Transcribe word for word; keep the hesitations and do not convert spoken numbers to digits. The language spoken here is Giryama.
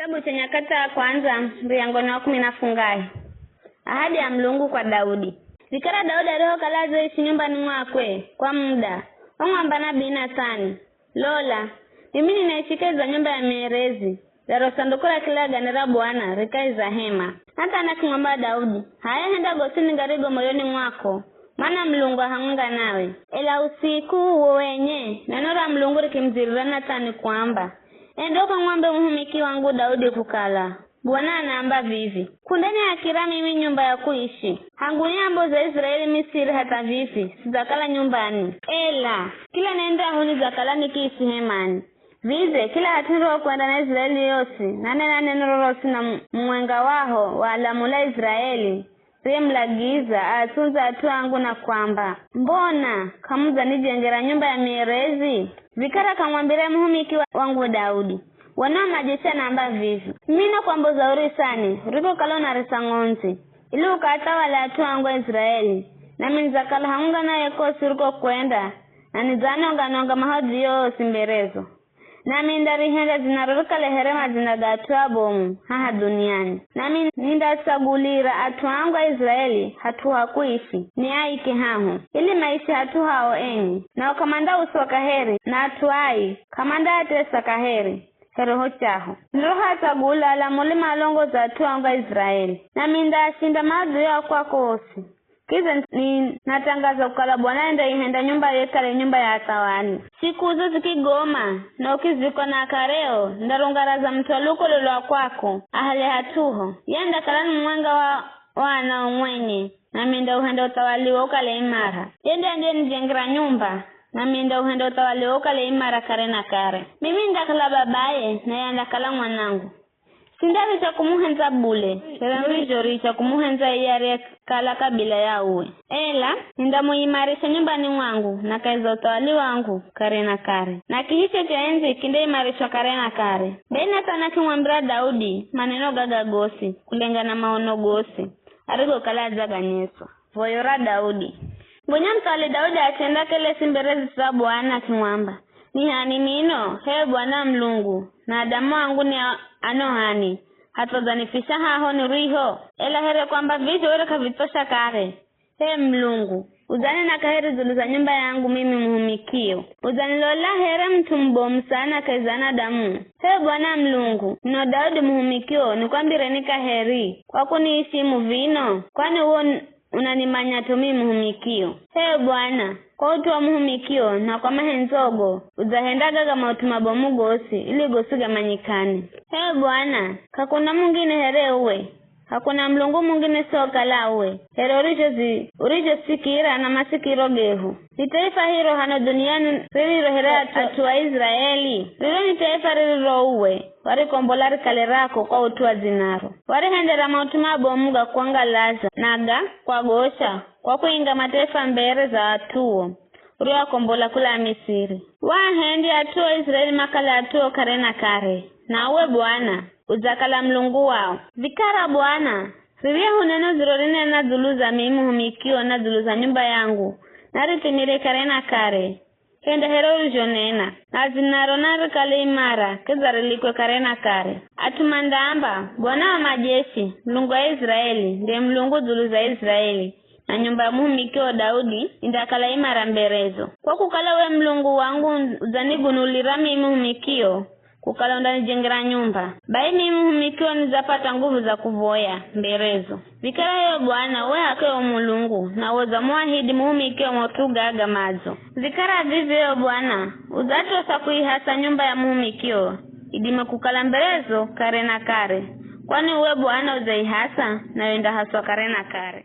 Kitabu cha Nyakati ya Kwanza, muryango ni wa kumi na fungahe. Ahadi ya Mulungu kwa Daudi. Vikara Daudi arihokala adzaishi nyumbani mwakwe kwa muda, wamwamba nabii Nathani, "Lola, mimi ninaishikeza nyumba ya mierezi, naro sanduku ra kilagane ra Bwana ri kahi za hema." Nathani akimwamba Daudi, "H'aya, henda gosi ningarigo moyoni mwako, mana Mulungu a hamwenga nawe." Ela usiku uwo wenye, neno ra Mulungu rikimudzirira Nathani kuamba, "Enda ukamwambe muhumiki wangu Daudi kukala, Bwana anaamba vivi, 'K'undanihakira mimi nyumba ya kuishi, hangu niamboza Iziraeli Misiri hatha vivi, sidzakala nyumbani. Ela, kila niendaho nidzakala nikiishi hemani. Vidze, kila hat'u nirihokwenda na Iziraeli yosi, nanena neno rorosi na mu-, mumwenga waho walamula Iziraeli, riyemulagiza aatsundze at'u angu na kwamba, 'Mbona k'amudzanijengera nyumba ya mierezi?'" Vikara kamwambire muhumiki wa-, wangu Daudi, Bwana wa majeshi anaamba vivi, "Mimi nakwamboza urisani, urikokala unarisa ng'ondzi, ili ukaathawale at'u angu Aiziraeli, nami nidzakala hamwenga naye kosi urikokwenda, na nidzaanonga-nonga mahodhi yosi mberezo. Nami nindarihenda dzinaro rikale here madzina ga at'u abomu haha dhuniani. Nami nindatsagulira at'u angu Aiziraeli hat'u ha kuishi, niaike haho, ili maishi hat'u hao enye, nao k'amandauswa kaheri na at'u ai, k'amandaatesa kaheri, here ho chaho. Nirohaatsagula alamuli malongozi at'u angu Aiziraeli, nami nindaashinda maadui ao kwako osi. Kidza ninatangaza kukala Bwana andaihenda nyumba iyo ikale nyumba ya athawali. Sikuzo zikigoma, na ukivikwa na akareo, ndarungaraza mut'u wa lukolo lwa kwako, ahale hat'uho. Ye andakala ni mumwenga wa, wa anao mwenye, nami ndauhenda uthawaliwo ukale imara. Ye ndiye andiyenijengera nyumba, nami ndauhenda uthawaliwo ukale imara kare na kare. Mimi ndakala babaye, naye andakala mwanangu. Sindaricha kumuhendza bule, here nirizhoricha kumuhendza iye ariyekala kabila ya uwe. Ela, nindamuimarisha nyumbani mwangu, na kahi za uthawali wangu, kare na kare. Na kihiche cha endzi kindaimarishwa kare na kare. Bai Nathani akimwambira Daudi maneno gaga gosi, kulengana na maono gosi, arigokala adzaganyeswa. Voyo ra Daudi. Gonya muthawali Daudi achenda kelesi mbere za Bwana akimwamba, "Ni h'ani mino, h'e Bwana Mulungu, na Adamu angu ni a-, ano h'ani, hatha udzanifisha haho niriho? Ela here kwamba vizho were k'avitsosha kare, h'e Mulungu, udzanena kaheri dzulu za nyumba yangu mimi muhumikio. Udzanilola here mut'u mubomu sana kahi za anadamu. H'e Bwana Mulungu, mino Daudi muhumikio nikwambireni kaheri, kwa kuniishimu vino, kwani uwo n-, unanimanya t'o mimi muhumikio. H'e Bwana, kwa ut'u wa muhumikio na kwa mahendzogo, udzahenda gaga maut'u mabomu gosi, ili gosi gamanyikane. H'e Bwana, k'akuna mungine here uwe, k'akuna Mulungu mungine usiokala uwe, here urizhozi-, urizhosikira na masikiro gehu. Ni taifa hiro hano dhuniani ririro here at'u, at'u a Iziraeli, riro ni taifa ririro uwe, warikombola rikale rako kwa ut'u wa dzinaro. Warihendera maut'u mabomu ga kwangalaza, na ga kwagosha, kwa kuinga mataifa mbere za at'uo, uriwakombola kula Misiri. Waahendya at'uo Iziraeli makale at'uo kare na kare, na uwe Bwana, udzakala Mulungu wao. Vikara Bwana, riryahu neno ziro rinena dzulu za mimi muhumikio na dzulu za nyumba yangu, narithimire kare na kare. Henda here urizhonena, na dzinaro narikale imara, kidza rilikwe kare na kare. At'u mandaamba, 'Bwana wa majeshi, Mulungu wa Iziraeli, ndiye Mulungu dzulu za Iziraeli, na nyumba ya muhumikio Daudi indakala imara mberezo.' Kwa kukala we Mulungu wangu udzanigunulira mimi muhumikio, kukala undanijengera nyumba. Bai mimi muhumikio nidzapata nguvu za kuvoya mberezo. Vikara h'e Bwana, we h'akeo Mulungu, na wodza muahidi muhumikio maut'u gaga madzo. Vikara vivyo h'e Bwana, udzatosa kuihasa nyumba ya muhumikio, idime kukala mberezo kare na kare. Kwani uwe Bwana udzaihasa, nayo indahaswa kare na kare.